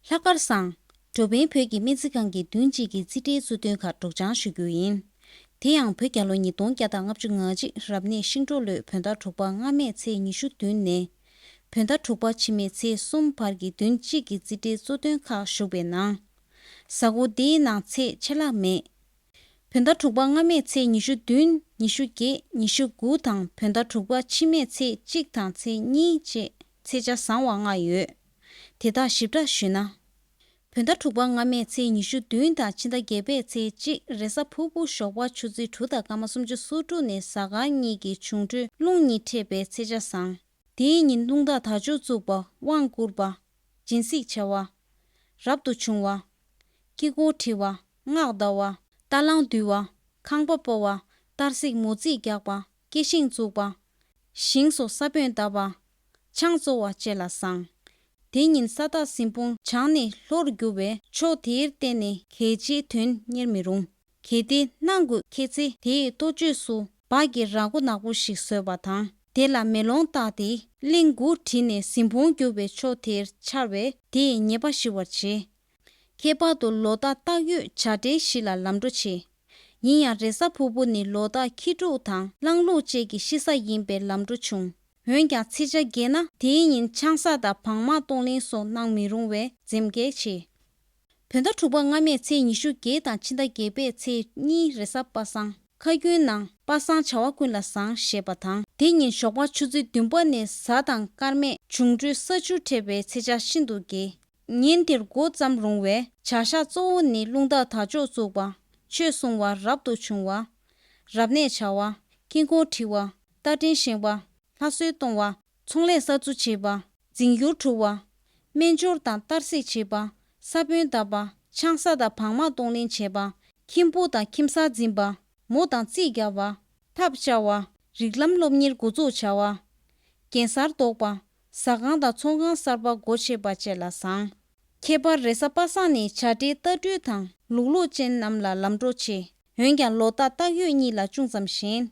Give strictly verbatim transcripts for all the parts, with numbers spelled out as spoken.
ལྷག་དཀར་བཟང་། འགྲོ་ཕན་བོད་ཀྱི་སྨན་རྩིས་ཁང་གི་བདུན་གཅིག་གི་རྩིས་ཁྲའི་གཙོ་དོན་ཁག་སྒྲོག་སྦྱང་ཞུ་རྒྱུ་ཡིན། དེ་ཡང་བོད་རྒྱལ་ལོ་ཉིས་སྟོང་བརྒྱ་དང་ལྔ་བཅུ་ང་གཅིག་རབ་གནས་ཤིང་འབྲོག་ལོའི་བོད་ཟླ་དྲུག་པ་སྔ་མའི་ཚེས་ཉི་ཤུ་བདུན་ནས། བོད་ཟླ་དྲུག་པ་ཕྱི་མའི་ཚེས་གསུམ་བར་གྱི་བདུན་གཅིག་གི་རྩིས་ཁྲའི་གཙོ་དོན་ཁག་ཞུགས་པའི་ནང་། གཟའ་འཁོར་འདིའི་ནང་ཚེས་ཆད་ལྷག་མེད། བོད་ཟླ་དྲུག་པ་སྔ་མའི་ཚེས་ཉི་ཤུ་བདུན། ཉི་ཤུ་བརྒྱད། ཉི་ཤུ་དགུ་དང་བོད་ཟླ་དྲུག་པ་ཕྱི་མའི་ཚེས་གཅིག་དང་ཚེས་གཉིས་བཅས་ཚེས་ཆ་བཟང་བ་ལྔ་ཡོད། དེ་དག་ཞིབ་ཕྲ་ཞུས་ན། བོད་ཟླ་དྲུག་པ་སྔ་མའི་ཚེས་ཉི་ཤུ་བདུན་དང་ཕྱི་ཟླ་བརྒྱད་པའི་ཚེས་གཅིག་རེས་གཟའ་ཕུར་བུ་ཞོགས་པ་ཆུ་ཚོད་དྲུག་དང་སྐར་མ་སུམ་ཅུ་སོ་དྲུག་ནས་གཟའ་སྐར་གཉིས་ཀྱི་འབྱུང་འཕྲོད་རླུང་གཉིས་འཕྲད་པའི་ཚེས་ཆ་བཟང་། དེའི་ཉིན་རླུང་རྟ་དར་ལྕོག་བཙུགས་པ། དབང་བསྐུར་བ། སྦྱིན་སྲེག་བྱ་བ། རབ་ཏུ་བྱུང་བ། དཀྱིལ་འཁོར་བྲི་བ། སྔགས་བཟླ་བ། རྟ་གླང་འདུལ་བ། ཁང་པ་སྤོ་བ། གཏར་སྲེག་མོ་རྩིས་རྒྱག་པ། སྐྱེ་ཤིང་བཙུགས་པ། ཞིང་སོགས་ས་བོན་བཏབ་པ། ཆང་བཙོ་བ་བཅས་ལ་བཟང་། དེ་ཉིན་ས་བདག་གཟིམ་དཔོན་བྱང་ནས་ལྷོར་རྒྱུ་བས་ཕྱོགས་དེར་བལྟས་ནས་གལ་ཆེའི་དོན་གཉེར་མི་རུང་། གལ་ཏེ་གནང་དགོས་ཁེལ་ཚེ་དེའི་ལྟོ་ཆས་སུ་སྦ་གི་ར་མགོ་ནག་པོ་ཞིག་བཟོས་པ་དང་དེ་ལ་མེ་ལོང་བཏགས་ཏེ་གླིང་དགུ་བྲིས་ནས་གཟིམ་དཔོན་རྒྱུ་བའི་ཕྱོགས་དེར་འཕྱར་བས་དེས་ཉེས་པ་ཞི་བར་བྱེད། ཁྱད་པར་དུ་ལོ་རྟགས་རྟགས་ཡོད་བྱ་བྲལ་བཞི་ལ་ལམ་འགྲོ་བྱེད། ཡིན་ཡང་རེས་གཟའ་ཕུར་བུ་ནི་ལོ་རྟགས་ཁྱི་ཕྲུག་དང་གླང་ལུག་བཅས་ཀྱི་ཤི་ས་ཡིན་པས་ལམ་འགྲོ་ཆུང་། འོན་ཀྱང་ཚེས་ཆ་རྒྱས་ན་དེའི་ཉིན་ཆང་ས་དང་བང་མ་གཏོང་ལེན་སོགས་གནང་མི་རུང་བས་འཛེམ་གལ་ཆེ། བོད་ཟླ་དྲུག་པ་སྔ་མའི་ཚེས་ཉི་ཤུ་བརྒྱད་དང་ཕྱི་ཟླ་བརྒྱད་པའི་ཚེས་གཉིས་རེས་གཟའ་པ་སངས། ཁ་རྒྱུན་ནང་པ་སངས་བྱ་བ་ཀུན་ལ་བཟང་ཞེས་པ་དང་དེ་ཉིན་ཞོགས་པ་ཆུ་ཚོད་བདུན་པ་ནས་གཟའ་དང་སྐར་མས་འབྱུང་འཕྲོད་ས་ཆུ་འཕྲད་པའི་ཚེས་ཆ་ཤིན་ཏུ་དགེ། ཉིན་དེར་འགོ་བརྩམས་རུང་བའི་བྱ་གཞག་གཙོ་བོ་ནི་རླུང་རྟ་དར་ལྕོག་བཙུགས་པ། ཆོས་གསུང་བ། རབ་ཏུ་བྱུང་བ། རབ་གནས་བྱ་བ། དཀྱིལ་འཁོར་བྲི་བ། རྟ་བྲན་བཞེངས་པ། ལྷ་གསོལ་གཏོང་བ། ཚོང་ལས་གསར་འཛུགས་བྱེད་པ། རྫིང་ཡུར་འཁྲུ་བ། སྨན་སྦྱོར་དང་གཏར་སྲེག་བྱེད་པ། ས་བོན་བཏབ་པ། ཆང་ས་དང་བང་མ་གཏོང་ལེན་བྱེད་པ། ཁྱིམ་སྤོ་དང་ཁྱིམ་གསར་འཛིན་པ། མོ་དང་རྩིས་རྒྱག་པ། ཐབ་བཅའ་བ། རིགས་ལམ་སློབ་གཉེར་འགོ་འཛུགས་བྱ་བ། རྒྱན་གསར་འདོགས་པ། ཟ་ཁང་དང་ཚོང་ཁང་གསར་པ་སྒོ་ཕྱེ་བ་བཅས་ལ་བཟང་། ཁྱད་པར་རེས་གཟའ་པ་སངས་ནི་བྱ་བྲལ་རྟ་སྦྲུལ་དང་ལུག་ལོག་ཅན་རྣམས་ལ་ལམ་འགྲོ་ཆེ། འོན་ཀྱང་ལོ་རྟགས་རྟགས་ཡོད་གཉིས་ལ་ཅུང་ཙམ་ཞན།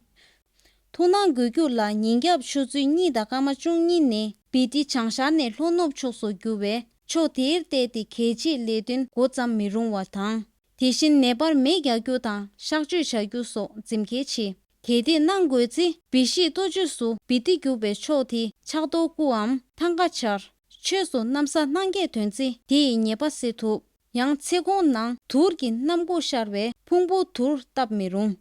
ཐུགས་སྣང་དགོས་རྒྱུ་ལ་ཉིན་རྒྱབ་ཆུ་ཚོད་གཉིས་དང་སྐར་མ་བཅུ་གཉིས་ནས་བི་ཏི་བྱང་ཤར་ནས་ལྷོ་ནུབ་ཕྱོགས་སུ་རྒྱུ་བས་ཕྱོགས་དེར་བལྟས་ཏེ་གལ་ཆེའི་ལས་དོན་འགོ་བརྩམས་མི་རུང་བ་དང་། དེ་བཞིན་ནད་པར་མེ་རྒྱག་རྒྱུ་དང་གཤག་བཅོས་བྱ་རྒྱུ་སོགས་འཛེམ་གལ་ཆེ། གལ་ཏེ་གནང་དགོས་ཚེ་བི་ཤི་ལྟོ་ཆས་སུ་བི་ཏི་རྒྱུ་བའི་ཕྱོགས་དེ་ཕྱག་རྡོར་སྐུའམ་ཐང་ཀ་འཕྱར། ཆོས་སུ་གནམ་ས་སྣང་བརྒྱད་ཐོན་ཚེ་དེ་ཡི་ཉེས་པ་སེལ་ཐུབ། ཡང་ཚེ་གོང་ནང་དུར་གྱི་གནམ་སྒོ་ཤར་བས་ཕུང་པོ་དུར་བཏབ་མི་རུང་།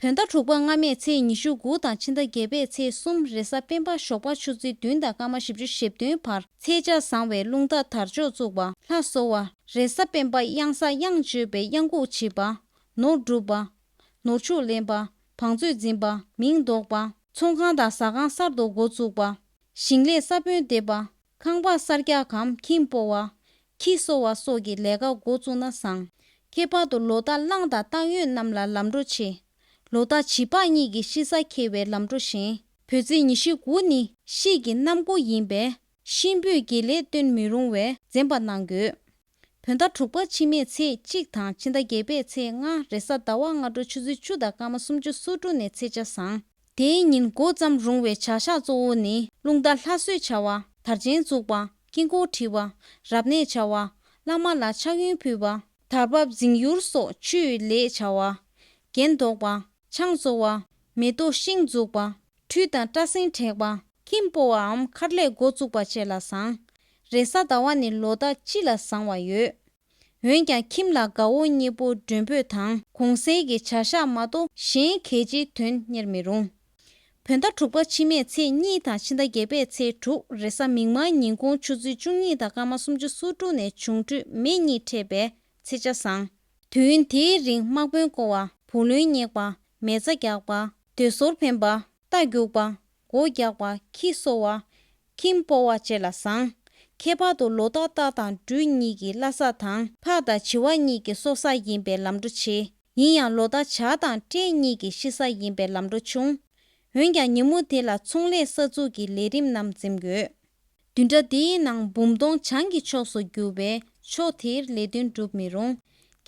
བོད་ཟླ་དྲུག་པ་སྔ་མའི་ཚེས་ཉི་ཤུ་དགུ་དང་ཕྱི་ཟླ་བརྒྱད་པའི་ཚེས་གསུམ་རེས་གཟའ་སྤེན་པ་ཞོགས་པ་ཆུ་ཚོད་བདུན་དང་སྐར་མ་བཞི་བཅུ་ཞེ་བདུན་བར་ཚེས་ཆ་བཟང་བའི་རླུང་རྟ་དར་ལྕོག་བཙུགས་པ། ལྷ་གསོལ་བ། རེས་གཟའ་སྤེན་པ་གཡང་ཟ་གཡང་བཅོས་པའི་གཡང་འགུགས་བྱེད་པ། ནོར་སྒྲུབ་པ། ནོར་ཕྱུགས་ལེན་པ། བང་མཛོད་འཛིན་པ། མིང་འདོགས་པ། ཚོང་ཁང་དང་ཟ་ཁང་གསར་དུ་འགོ་བཙུགས་པ། ཞིང་ལས་ས་བོན་འདེབས་པ། ཁང་པ་གསར་རྒྱག་གམ་ཁྱིམ་སྤོ་བ། ཁྱི་གསོ་བ་སོགས་ཀྱི་ལས་ཀ་འགོ་བཙུགས་ན་བཟང་། ཁྱད་པར་དུ་ལོ་རྟགས་གླང་དང་རྟགས་ཡོད་རྣམས་ལ་ལམ་འགྲོ་ཆེ། ལོ་རྟགས་བྱི་ཕག་གཉིས་ཀྱི་ཤི་ས་འཁེལ་བའི་ལམ་འགྲོ་ཞན། བོད་ཚེས་ཉི་ཤུ་དགུ་ནི་ཤིག་གི་གནམ་སྒོ་ཡིན་པས་གཤིན་པོས་དགེ་ལེགས་སྟོན་མི་རུང་བས་འཛེམ་པ་གནང་དགོས། བོད་ཟླ་དྲུག་པ་ཕྱི་མའི་ཚེས་གཅིག་དང་ཕྱི་ཟླ་བརྒྱད་པའི་ཚེས་ལྔ་རེས་གཟའ་ཟླ་བ་སྔ་དྲོ་ཆུ་ཚོད་བཅུ་དང་སྐར་མ་སུམ་ཅུ་སོ་དྲུག་ནས་ཚེས་ཆ་བཟང་། དེའི་ཉིན་འགོ་བརྩམས་རུང་བའི་བྱ་གཞག་གཙོ་བོ་ནི་རླུང་རྟ་ལྷ་གསོལ་བྱ་བ། དར་ཆེན་བཙུགས་པ། དཀྱིལ་འཁོར་བྲི་བ། རབ་གནས་བྱ་བ། བླ་མ་ལ་ཕྱག་གཡོན་ཕུལ་བ། དར་བབ་རྫིང་ཡུར་སོགས་ཆུའི་ལས་བྱ་བ། རྒྱན་འདོགས་པ། ཆང་བཙོ་བ། མེ་ཏོག་ཤིང་འཛུགས་པ། ཁྲུས་དང་སྐྲ་སེན་བྲེག་པ། ཁྱིམ་སྤོ་བའམ་མཁར་ལས་འགོ་བཙུགས་པ་བཅས་ལ་བཟང་། རེས་གཟའ་ཟླ་བ་ནི་ལོ་རྟགས་སྤྱི་ལ་བཟང་བ་ཡོད། འོན་ཀྱང་ཁྱིམ་ལ་དགའ་བོ་མཉེས་པོ་མགྲོན་འབོད་དང་གུང་སེང་གི་བྱ་གཞག་མ་གཏོགས་གཞན་གལ་ཆེའི་དོན་གཉེར་མི་རུང་། བོད་ཟླ་དྲུག་པ་ཕྱི་མའི་ཚེས་གཉིས་དང་ཕྱི་ཟླ་བརྒྱད་པའི་ཚེས་དྲུག་རེས་གཟའ་མིག་དམར་ཉིན་གུང་ཆུ་ཚོད་བཅུ་གཉིས་དང་སྐར་མ་སུམ་ཅུ་སོ་དྲུག་ནས་འབྱུང་འཕྲོད་མེ་གཉིས་འཕྲད་པས་ཚེས་ཆ་བཟང་། དུས་ཡུན་དེའི་རིང་དམག་དཔོན་བསྐོ་བ། བུ་ལོན་བསྙེགས་པ། མེ་བཙའ་རྒྱག་པ། སྡོད་སོར་འཕེན་པ། རྟ་རྒྱུག་པ། སྒོ་རྒྱག་པ། ཁྱི་གསོ་བ། ཁྱིམ་སྤོ་བ་བཅས་ལ་བཟང་། ཁྱད་པར་དུ་ལོ་རྟགས་རྟ་དང་སྦྲུལ་གཉིས་ཀྱི་བླ་གཟའ་དང་ཕག་དང་བྱི་བ་གཉིས་ཀྱི་སྲོག་གཟའ་ཡིན་པས་ལམ་འགྲོ་ཆེ། ཡིན་ཡང་ལོ་རྟགས་བྱ་དང་སྤྲེལ་གཉིས་ཀྱི་ཤི་གཟའ་ཡིན་པས་ལམ་འགྲོ་ཆུང་། འོན་ཀྱང་ཉིན་མོ་དེ་ལ་ཚོང་ལས་གསར་འཛུགས་ཀྱི་ལས་རིམ་རྣམས་འཛེམ་དགོས། བདུན་ཕྲག་འདིའི་ནང་འབུམ་སྟོང་བྱང་གི་ཕྱོགས་སུ་རྒྱུ་བས་ཕྱོགས་དེར་ལས་དོན་སྒྲུབ་མི་རུང་།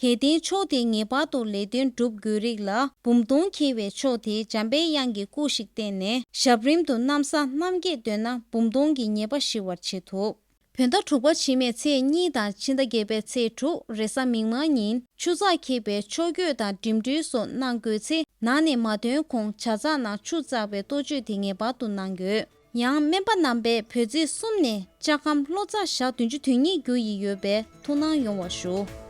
གལ་ཏེ་ཕྱོགས་དེ་ངེས་པར་དུ་ལས་དོན་སྒྲུབ་དགོས་རིགས་ལ་འབུམ་སྟོང་འཁེལ་བའི་ཕྱོགས་དེ་འཇམ་པའི་དབྱངས་ཀྱི་སྐུ་ཞིག་བསྟན་ནས་ཞབས་རིམ་དུ་གནམ་ས་གནམ་བརྒྱད་འདོན་ན་འབུམ་སྟོང་གི་ཉེས་པ་ཞི་བར་བྱེད་ཐུབ། བོད་ཟླ་དྲུག་པ་ཕྱི་མའི་ཚེས་གཉིས་དང་ཕྱི་ཟླ་བརྒྱད་པའི་ཚེས་དྲུག་རེས་གཟའ་མིག་དམར་ཉིན་ཆུ་ཚགས་འཁེལ་བའི་ཕྱོགས་བསྐྱོད་དང་འགྲིམ་འགྲུལ་སོགས་གནང་དགོས་ཚེ། ནང་ནས་མ་ཐོན་གོང་ཇ་ཚགས་ནང་ཆུ་བཙགས་པའི་གཏོ་བཅོས་དེ་ངེས་པར་དུ་གནང་དགོས། ཡང་སྨན་པ་རྣམ་པས་བོད་ཚེས་གསུམ་ནས་ལྕགས་ཁམས་ལྷོ་ཚགས་ཞག་བདུན་ཅུ་དོན་གཉིས་རྒྱུ་ཡི་ཡོད་པས་ཐུགས་སྣང་ཡོང་བ་ཞུ།